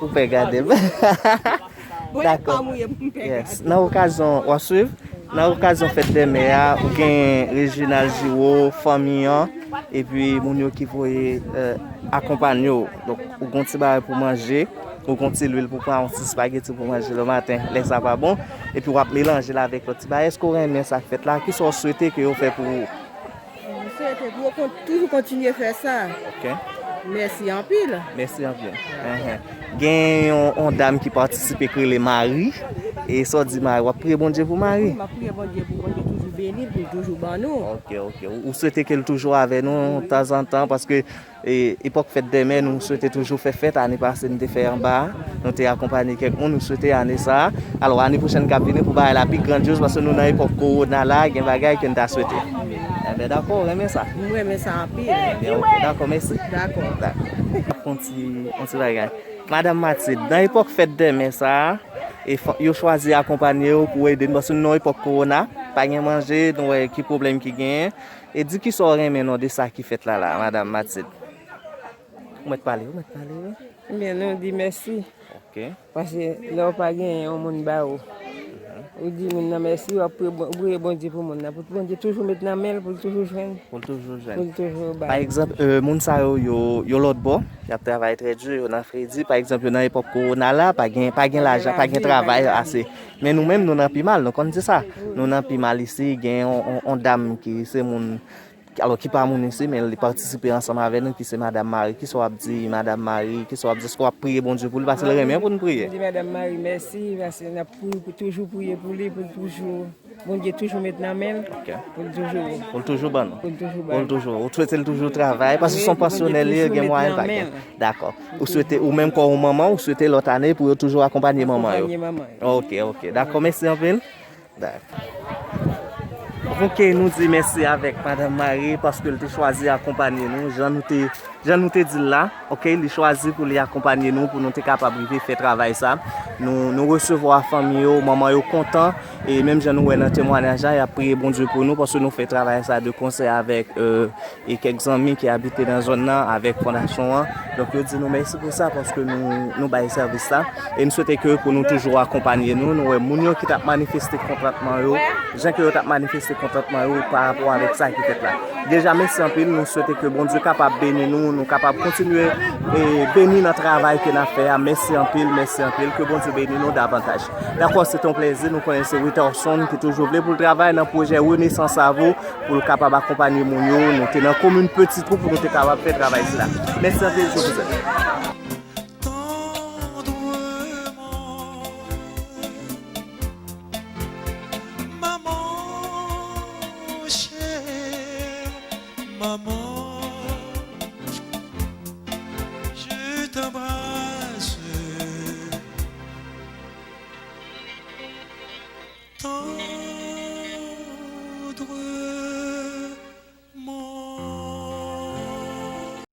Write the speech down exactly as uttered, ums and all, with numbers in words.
Ou pè gade l. Dakò. Yes. Nan okazyon, w ap swiv? Nan okazyon fèt dè mè a, ou gen Reginald Giraud, fanmi an, epi moun yo ki voye, eh, akonpanye w. Donk, ou gon ti bagay pou manje, ou gon ti lwil pou pran, yon ti spageti pou manje le maten, lè sa pa bon, epi w ap melanje l avèk lòt ti bagay. Èske w renmen sa k fèt la? Kisa w swete ke yo fè pou ou? M swete pou yo kon-, toujou kontinye fè sa. Ok. Mèsi anpil. Mèsi anpil. Enhen. Gen yon, yon dam ki patisipe ki rele Mari. E sa w di Mari, w ap priye Bondye pou Mari? Wi, m ap priye Bondye pou Bondye toujou beni l, pou l toujou ban nou. Ok, ok. Ou, ou swete ke l toujou avè nou tanzantan, paske e, epòk fèt dè mè, nou swete toujou fè fèt. Ane pase, nou te fè anba a. Nou te akonpanye kèk moun. Nou swete ane sa a. Alò, ane pwochèn k ap vini, pou bagay la pi grandyoz, paske nou nan epòk kowona la, gen bagay ke n ta swete. Enben, dakò, w renmen sa? M renmen sa anpil. Enben, ok, dakò, mèsi. Dakò. Dakò. Yon ti, yon ti bagay. Madanm Matilde, nan epòk fèt dè mè sa a, e fò, yo chwazi akonpanye w pou ede n, paske nou nan epòk kowona, pa gen manje, nou wè ki pwoblèm ki genyen. E di kisa w renmen non de sa ki fèt la la, Madanm Matilde? Ou mèt pale, ou mèt pale, wi. Ebyen, nou di mèsi. Ok. Paske lè w pa genyen, yon moun ba ou. Ou di moun nan mèsi, w ap priye Bon-, ou priye Bondye pou moun nan. Pou Bondye toujou met nan men l, pou l toujou jwenn. Pou l toujou jwenn. Pou l toujou bay. Pa egzanp, euh, moun sa yo, yo, yo lòt bò, y ap travay trè di, yo nan fredi. Pa egzanp, yo nan epòk kowona la, pa gen, pa gen lajan, pa gen travay ase. Men nou menm, nou nan pi mal, nou konn di sa. Nou nan pi mal isi, gen yon, yon, yon dam ki se moun, alò ki pa moun isi, men li patisipe ansanm avè nou, ki se Madanm Mari. Kisa w ap di Madanm Mari? Kisa w ap di? Èske w ap priye Bondye pou li? Paske l renmen pou n priye. M di Madanm Mari mèsi, paske n ap pri-, pou toujou priye pou li, pou l toujou, Bondye toujou met nan men l, ok, pou l toujou, pou l toujou ban nou. Pou l toujou ban nou. Pou l toujou, ou swete l toujou travay, paske se yon pansyonè li ye, gen mwayen l pa gen. Dakò. Ou swete, ou menm kòm yon manman, ou swete lòt ane pou yo toujou akonpanye manman yo. Akonpanye manman yo. Ok, ok. Dakò, mèsi anpil. Dakò. Ok, nou di mèsi avèk Madanm Mari paske l te chwazi akonpanye nou, jan nou te, jan nou te di l la, ok, li chwazi pou li akonpanye nou, pou nou te kapab rive fè travay sa. Nou, nou resevwa fanmi yo, manman yo kontan, e menm jan nou wè nan temwanyaj la, y ap priye Bondye pou nou, paske nou fè travay sa de konsè avèk, euh, e kèk zanmi ki abite nan zòn nan avèk fondasyon an. Donk, yo di nou mèsi pou sa, paske nou, nou bay sèvis la. E n swete ke pou nou toujou akonpanye nou. Nou wè moun yo ki t ap manifeste kontantman yo, jan ke yo t ap manifeste kontantman yo pa rapò avèk sa ki fèt la. Deja, mèsi anpil. Nou swete ke Bondye kapab beni nou, nou kapab kontinye, e, beni nan travay ke n ap fè a. Mèsi anpil, mèsi anpil. Ke Bondye beni nou davantaj. Dakò, se te yon plèzi. Nou konnen se Witherson ki toujou vle pou l travay nan pwojè Renaissance à vous, pou l kapab akonpanye moun yo. Nou te nan komin Petit Trou pou nou te kapab fè travay sila. Mèsi anpil, je vous aime. Tendrement, maman chère, maman, je t'embrasse tendrement.